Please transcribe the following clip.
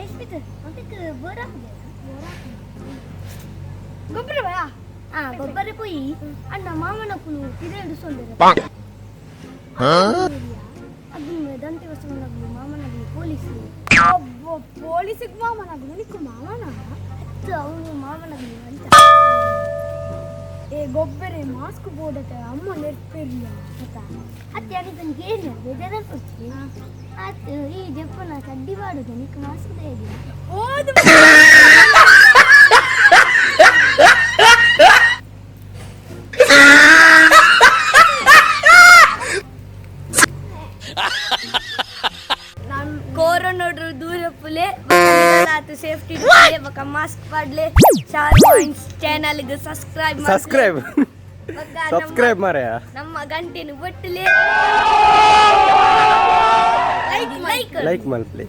ಯಶ್ಮಿತ್, ಮಗಕ್ bore ಆಪುಜ? ಗೊಬ್ಬರ ಬಾ. ಆ, ಗೊಬ್ಬರ ಪೋಯಿ. ಅಣ್ಣ ಮಾಮನಕುಲು ಪಿದೆಡು ಸೊಂದರ ಅದು ದಂತೆ ವಸವನಗಳು ಮಾಮನಗಳು ಪೊಲೀಸ್. ಅಬ್ಬೋ, ಪೊಲೀಸಿಗೆ ಮಾಮನಾಗುದು? ನಿಕ್ಕು ಮಾಮನ? ಅತ್ತು, ಅವನು ಮಾಮನಗಳು ಅಂತ. ಏ ಗೊಬ್ಬರ, ಮಾಸ್ಕ್ ಬೋಡತೆ ಅಮ್ಮ ನೆರ್ಪೆರ್ಲ. ಆಯ್ತಾ? ಅತ್ತೆ, ಅದಕ್ಕೆ ಏನು ಬೇಜಾರು? ಆತು, ಈ ಜಪ್ಪನ ಚಡ್ಡಿ ಮಾಡುದು, ನಿಕ್ ಮಾಸ್ಕ್ ಇದೆಯಾ? ಓದು. ಕೋರೋನೋಡ್ರು ದೂರ ಪುಲೆ ಆತು, ಸೇಫ್ಟಿ ಬೊಕ ಮಾಸ್ಕ್ ಪಾಡ್ಲೆ. ಶಾರ್ ಪಾಯಿಂಟ್ಸ್ ಚಾನಲ್ಗೆ ಸಬ್ಸ್ಕ್ರೈಬ್. ಸಬ್ಸ್ಕ್ರೈಬ್, ಸಬ್ಸ್ಕ್ರೈಬ್ ಮಾರಾಯ. ನಮ್ಮ ಗಂಟೆನು ಬಟ್ಟಲೆ, ಲೈಕ್, ಲೈಕ್. ಲೈಕ್ ಮಲ್ಪ್ಲೆ.